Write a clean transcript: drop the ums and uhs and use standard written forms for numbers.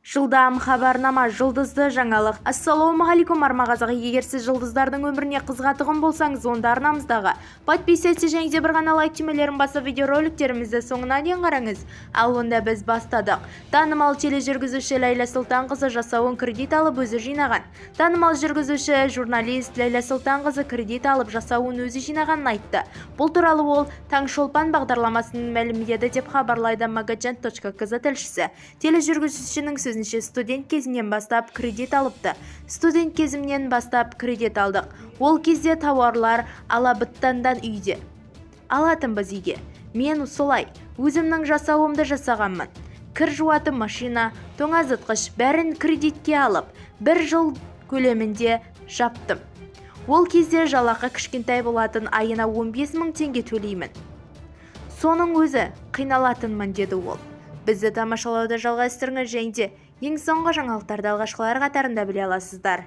Жылдам хабарнама, жұлдызды жаңалық. Ассалаумағалейкум, арма қазақ! Егер сіз жұлдыздардың өміріне қызығатұғын болсаңыз, онда арнамыздағы подписаться және де бір ғана лайк түймелерін басып, видеороликтерімізді соңына дейін қараңыз. Ал онда біз бастадық. Танымал тележүргізуші Ләйлә Сұлтанқызы жасауын кредит алып өзі жинаған. Танымал жүргізуші, журналист Ләйлә Сұлтанқызы кредит алып, жасауын өзі жинағанын айтты. Бұл туралы ол «Таңшолпан» бағдарламасының мәлімдеді, деп хабарлайды magajan.kz тілшісі. Тележүргізушінің сөзінше, студент кезінен бастап кредит алыпты. «Студент кезімнен бастап кредит алдық. Ол кезде тауарлар алабыттандан үйде алатынбыз үйге. Мен солай өзімнің жасауымды жасағанмын. Кір жуатын машина, тоңазытқыш, бәрін кредитке алып, бір жыл көлемінде жаптым. Ол кезде жалақы кішкентай болатын, айына 15 мың теңге төлеймін. Соның өзі қиналатынмын», – деді ол. Бізді тамашалауды жалғастырыңыз және де ең соңғы жаңалықтарды алғашқылар қатарында біле аласыздар.